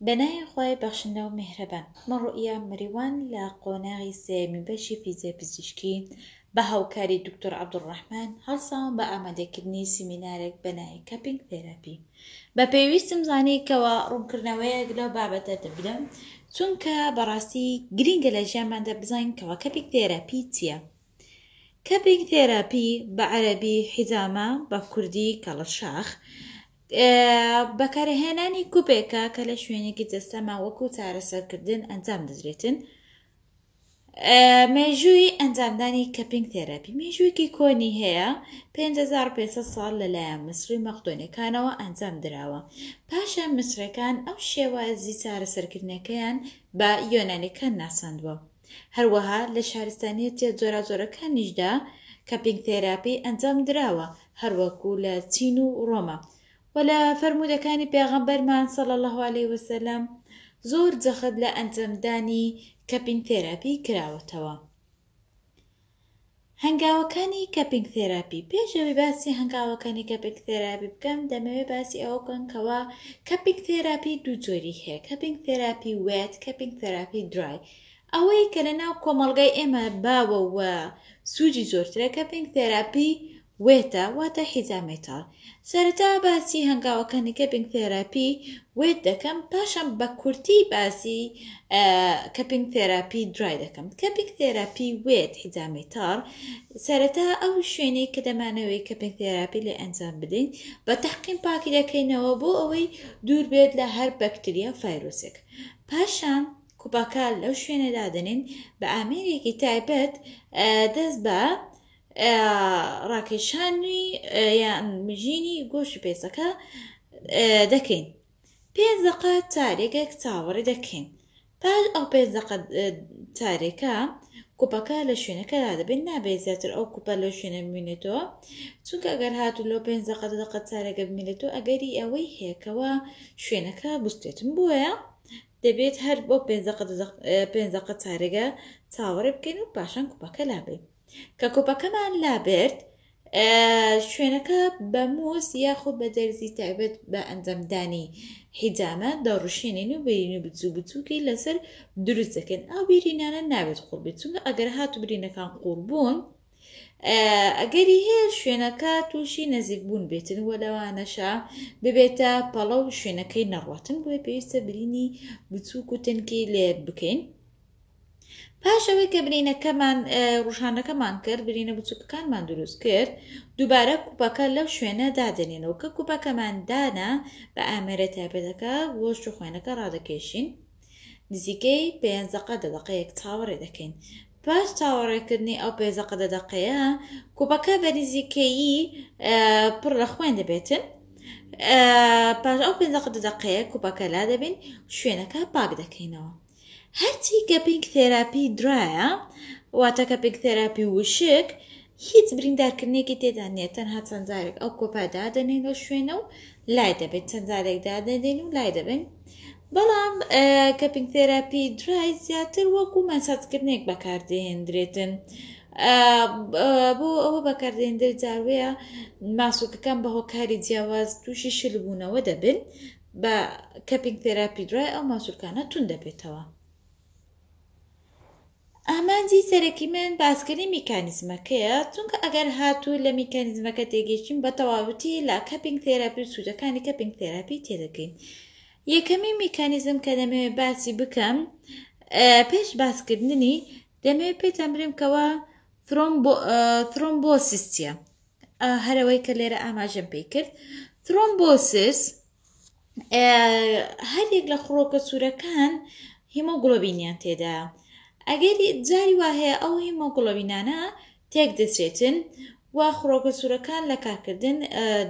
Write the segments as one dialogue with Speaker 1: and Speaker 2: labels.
Speaker 1: بەناوی خوای بەخشندە و میهرەبان. من ڕوئیا مریوان لە قۆناغی سێیەمی بەشی فیزیای پزیشکی بە هاوکاری دکتۆر عەبدولڕەحمان هەڵساوم بە ئامادەکردنی سیمینارێک بە ناوی cupping therapy. بە پێویستم زانی کەوا ڕوونکردنەوەیەک لەو بابەتە بدەم چونکە بەڕاستی گرینگە لە ژیانماندا بزانین کەوا cupping therapy چییە. cupping therapy، بە عەرەبی، حجامە، بە کوردی، کەڵەشاخ، بەکارهێنانی کوپێکە کە لە شوێنێکی جەستەمان وەکو چارەسەرکردن ئەنجام دەدرێتن. مێژووی ئەنجامدانی cupping therapy مێژوویەکی کۆنی هەیە 5500 ساڵ لەلایەن میسری و مەقدۆنیەکانەوە ئەنجام دراوە. پاشان میسرەکان ئەو شێوازی چارەسەرکردنەکەیان بە یۆنانیەکان ناساندووە. هەروەها لە شارستانیەتە جۆراجۆرەکانیشدا cupping therapy ئەنجام دراوە هەروەکو لە چین و ڕۆما وە لە فەرموودەکانی پێغەمبەرمان صلی اللە علیه وسلم زۆر جەخت لە ئەنجامدانی cupping therapy کراوەتەوە. هەنگاوەکانی cupping therapy، پێش ئەوەی باسی هەنگاوەکانی cupping therapy بکەم دەمەوێت باسی ئەوە بکەم کەوا cupping therapy دوو جۆری هەیە، cupping therapy wet، cupping therapy dry. ئەوەی کە لە ناو کۆمەڵگای ئێمە باوە و سوودی زۆرترە cupping therapy wet ە واتە حیجامەی تەڕ. سەرەتا باسی هەنگاوەکانی cupping therapy wet دەکەم پاشان بە کورتی باسی cupping therapy dry دەکەم. cupping therapy wet حیجامەی تەڕ سەرەتا ئەو شوێنەی کە دەمانەوەی cupping therapy لێ ئەنجام بدەین بە تەحقیم پاکی دەکەینەوە بۆ ئەوەی دوور بێت لە هەر بەکتریا و ڤایرۆسێک. پاشان کوپەکە لەو شوێنە دادەنێین بە ئامێرێکی تایبەت دەست بە ڕاکێشانی یان مژینی گۆشت و پێستەکە دەکەین پێنج دەقە چارێکێک چاوەڕێ دەکەین پاش ئەو پێنج دەقە چارێکە کوپەکە لە شوێنەکە دادەبێت نابێت زیاتر ئەو کوپە لەو شوێنە بمێنێتەوە چونکە ئەگەر هاتوو لەو پێنج دەقە دەقە چارێکە بمێنێتەوە ئەگەری ئەوەی هەیەکەوە شوێنەکە بستێتم بۆیە دەبێت هەر بۆ پێنج دەقە چارێگە چاوەڕێ بکەین و پاشان کوپەکە لابەین کە کوپەکەمان لابرد شوێنەکە بە موس یاخود بە دەرزی تایبەت بە ئەنجامدانی حیجامە دەڕشێنین و برین و بچوو بچووکی لەسەر دروست دەکەین ئەو بیرینانە نابێت قوڵ بێت چونکە ئەگەر هاتو برینەکان قوڵ بوون ئەگەری هەیە شوێنەکە تووشی نەزیف بوون بێتن و لەوانەشە ببێتە پەڵە و شوێنەکەی نەڕواتن بۆیە پێویستە برینی بچووک و تەنکی لێ بکەین. پاش ئەوەی کە برینەکەمان ڕوشانەکەمان کرد برینە بچووکەکانمان دروست کرد دووبارە کوپەکە لەو شوێنە دادەنێنەوە کە کوپەکەمان دانا بە ئامێرە تایبەتەکە گۆشت و خوێنەکە ڕادەکێشین نزیکەی پێنج دەقە دە دەقەیەک چاوەڕێ دەکەین پاش چاوەڕێکردنی ئەو پێنج دەقە دە دەقەیە کوپەکە بە نزیکەیی پڕ لە خوێن دەبێتن پاش ئەو پێنج دەقە دە دەقەیە کوپەکە لا دەبین شوێنەکە پاک دەکەینەوە هەرچی cupping therapy dry ە واتە cupping therapy وشک هیچ بریندارکردنێکی تێدا نییە تەنها چەند جارێک ئەو کوپە دادەنێن لە شوێنە و لای دەبێت چەند جارێک دادەنێن و لای دەبن بەڵام cupping therapy dry زیاتر وەکو مەساجکردنێک بەکاردێنرێتن بۆ ئەوە بەکاردێنرێت جاروەیە ماسوولکەکان بە هۆکاری جیاواز تووشی شلبوونەوە دەبن بە cupping therapy dry ئەو ماسولکانە توند دەبێتەوە. ئامانجی سەرەکی من باسکردنی میکانیزمەکەیە، چونکە ئەگەر هاتوو لە میکانیزمەکە تێگەیشتین بە تەواوەتی لە cupping therapy و سوودەکانی cupping therapy تێدەگەین. یەکەمین میکانیزم کە دەمەوێت باسی بکەم پێش باسکردنی دەمەوێت پێتان بڵێم کەوا thrombosis چییە؟ هەرەوەی کە لێرە ئاماژەم پێی کرد thrombosis هەریەک لە خڕۆکە سوورەکان هیمۆگڵۆبینیان تێدا ئەگەر جاری وا هەیە ئەو هیمۆگڵۆبینانە تێک دەچێتن و خڕۆکە سوورەکان لە کارکردن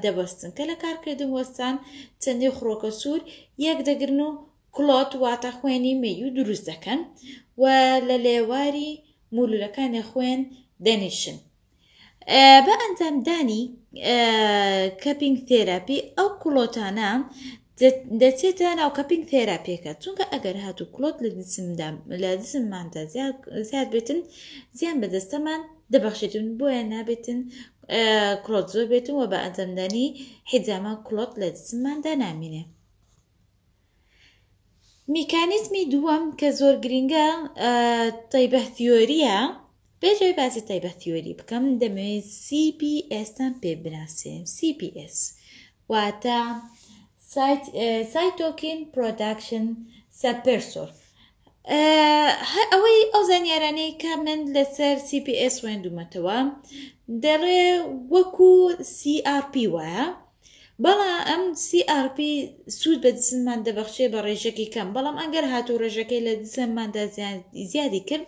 Speaker 1: دەبەستن کە لە کارکردن وەستان چەندی خڕۆکە سوور یەک دەگرن و clot واتە خوێنی مەیو دروست دەکەن و لە لێواری مولولەکانی خوێن دەنیشن. بە ئەنجامدانی cupping therapy ئەو clot انە دەچێتە ناو cupping therapy یەکە چونکە ئەگەر هاتوو clot لە جسمدا لە جسمماندا زیاد بێتن زیان بە جەستەمان دەبەخشێتن بۆیە نابێتن clot زۆر بێتن و بە ئەنجامدانی حیجامە clot لە جسمماندا نامینێ. میکانیزمی دووەم کە زۆر گرینگە تایبە تیۆریە پێش ئەوەی باسی تایبە تیۆری بکەم دەمەوێت CPS تان پێ بناسێنم CPS واتە cytokine production suppressor ئەوەی ئەو زانیارانەی کە من لەسەر CPS خوێندومەتەوە دەڵێ وەکو CRP وایە بەڵام ئەم CRP سوود بە جسممان دەبەخشێ بە ڕێژەکی کەم بەڵام ئەگەر هاتوو ڕێژەکەی لە جسمماندا زیادی کرد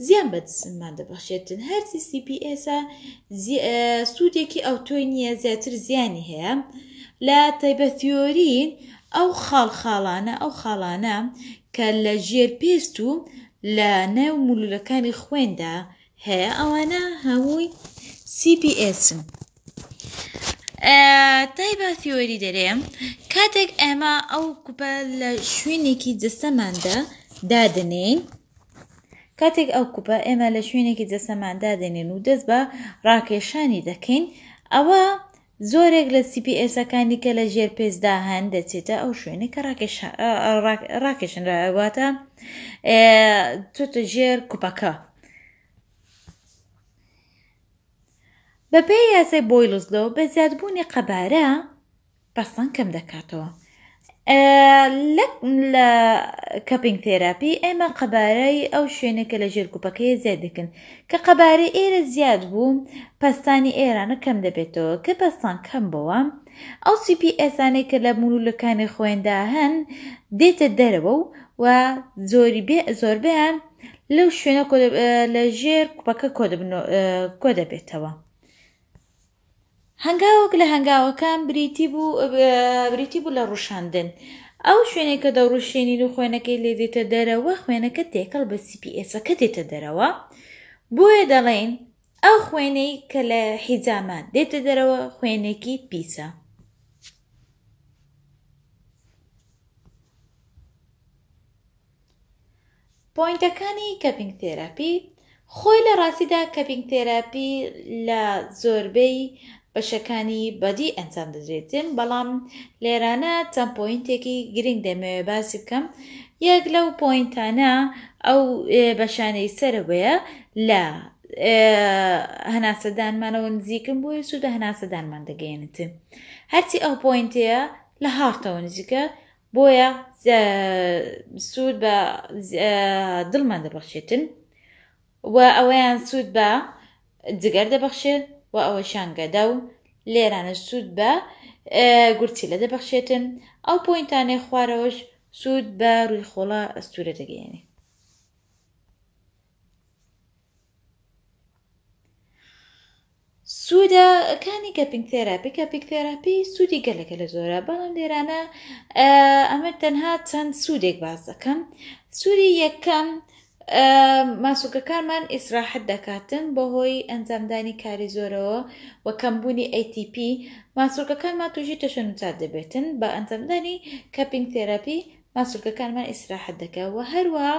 Speaker 1: زیان بە جسممان دەبەخشێتن هەرچی CPS ە سوودێکی ئەوتۆی نییە زیاتر زیانی هەیە لە تایبەتیۆری ئەو خاڵ خاڵانە ئەو خاڵانە کە لە ژێر پێست و لە نێو مولولەکانی خوێندا هەیە ئەوانە هەمووی CPS ن. تایبە تیۆری دەرێ کاتێک ئێمە ئەو کوپە لە شوێنێکی جەستەماندا دادەنێین کاتێک ئەو کوپە ئێمە لە شوێنێکی جەستەمان دادەنێن و دەست بە ڕاکێشانی دەکەین ئەوە زۆرێک لە CPS ەکانی کە لە ژێر پێستدا هەن دەچێتە ئەو شوێنە کە ڕاکێشنراواتە چۆتە ژێر کوپەکە. بەپێی یاسای Boyle's law بە زیادبوونی قەبارە پەستان کەم دەکاتەوە. لە cupping therapy ئێمە قەبارەی ئەو شوێنە کە لە ژێر کوپەکەی زیاد دەکەن کە قەبارەی ئێرە زیاد بوو پەستانی ئێرانە کەم دەبێتەوە کە پەستان کەم بەوە ئەو CPS انەی کە لە مولولەکانی خوێندا هەن دێتە دەرەوە و زۆری بێ زۆربیان لەو شوێنە لە ژێر کوپەکە کۆ دەبێتەوە. هەنگاوێک لە هەنگاوەکان بریتی بوو بریتی بوو لە ڕوشاندن. ئەو شوێنێک کە دەڕوشێنین و خوێنەکەی لێ دێتە دەرەوە خوێنەکە تێکەڵ بە CPS ەکە دێتە دەرەوە بۆیە دەڵێین ئەو خوێنەی کە لە حیجامە دێتە دەرەوە خوێنێکی پیسە. point ەکانی cupping therapy، خۆی لە ڕاستیدا cupping therapy لە زۆربەی بەشەکانی body ئەنجام دەدرێتن بەڵام لێرانە چەند point ێکی گرنگ دەمەوێت باسی بکەم یەک لەو point انە ئەو بەشانەی سەرەوەیە لە هەناسەدانمانەوە نزیکن بۆیە سوودە هەناسەدانمان دەگەیەنێتن هەرچی ئەو point ەیە لە heart ەوە نزیکە بۆیە سوود بە دڵمان دەبەخشێتن و ئەوەیان سوود بە جگەر دەبەخشێت و ئەوەشیان گەدە و لێرانە سوود بە گورچیلە دەبەخشێتن ئەو point انەی خوارەوەش سوود بە ڕیخۆڵە ئەستورە دەگەیەنێ. سوودەکانی cupping therapy cupping therapy سوودی گەلەکە لە زۆرە بەڵام لێرانە ئەمە تەنها چەند سوودێک باس دەکەم سوودی یەکەم ماسوولکەکانمان ئیسراحەت دەکاتن بەهۆی ئەنجامدانی کاری زۆرەوە و کەمبوونی ATP ماسوولکەکانمان تووشی تەشەنوجات دەبێتن بە ئەنجامدانی cupping therapy ماسوولکەکانمان ئیسراحەت دەکات و هەروەها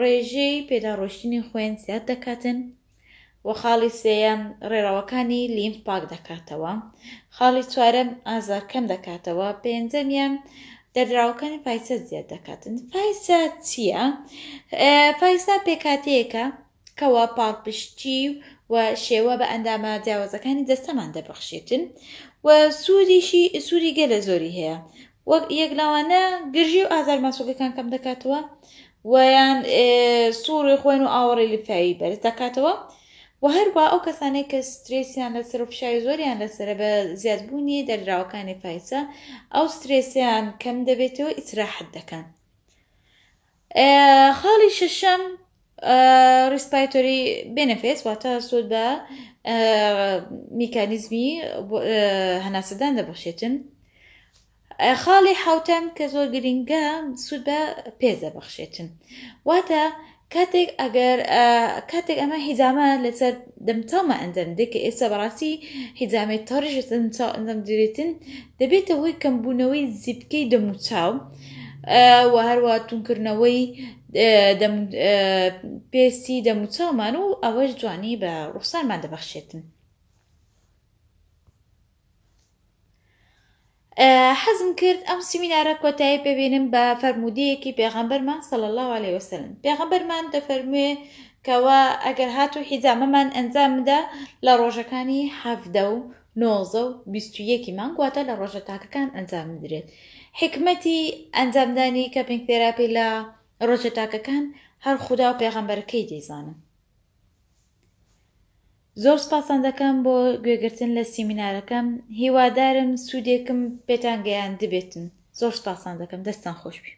Speaker 1: ڕێژەی پێداڕۆشتنی خوێن زیاد دەکاتن و خاڵی سێیەم ڕێڕەوەکانی لیمف پاک دەکاتەوە خاڵی چوارەم ئازار کەم دەکاتەوە پێنجەمیان دەردراوەکانی فایسە زیاد دەکاتن فایسە چییە؟ فایسە پێکاتەیەکە کەوا پاڵپشتی و شێوە بە ئەندامە جیاوازەکانی جەستەمان دەبەخشێتن و سوودیشی سوودی گەلە زۆری هەیە وەک یەک لەوانە گرژی و ئازار ماسوولکەکان کەم دەکاتەوە و یان سوڕی خوێن و ئاوەڕی لیمفاوی بەرز دەکاتەوە و هەروە ئەو کەسانەی کە سترێسیان لەسەر و فشاری زۆریان لەسەرە بە زیادبوونی دەردراوەکانی فایسە ئەو سترێسیان کەم دەبێتەوە ئیسراحەت دەکەن. خاڵی شەشەم respiratory benefits واتە سوود بە میکانیزمی هەناسەدان دەبەخشێتن خاڵی حوتەم کە زۆر گرنگە سوود بە پێست دەبەخشێتن واتە کاتێک ئەگەر کاتێک ئەمە حیجامە لەسەر دەمچاومە ئەنجام دێت کە ئێستا بەڕاستی حیجامەی تەڕیش لەسەر دەمچاو ئەنجام دەدرێتن دەبێتە هۆی کەمبوونەوەی زیپکەی دەموچاو و هەروە تونکردنەوەی پێستی دەموچاومان و ئەوەش جوانی بە ڕوخسارمان دەبەخشێتن. حەزم کرد ئەم سیمینارە کۆتایی پێبێنم بە فەرموودەیەکی پێغەمبەرمان صلی اللە علیه وسلم. پێغەمبەرمان دەفەرموێ کەوا ئەگەر هاتوو حیجامەمان ئەنجام بدا لە ڕۆژەکانی 17 و 19 و 21 مانگ، واتە لە ڕۆژە تاکەکان ئەنجام بدرێت. حیکمەتی ئەنجامدانی cupping therapy لە ڕۆژە تاکەکان هەر خودا و پێغەمبەرەکەی دەیزانن. زۆر سپاستان دەکەم بۆ گوێگرتن لە سیمینارەکەم، هیوادارم سوودێکم پێتان گەیاندبێتن. زۆر سپاستان دەکەم، دەستتان خۆشبی.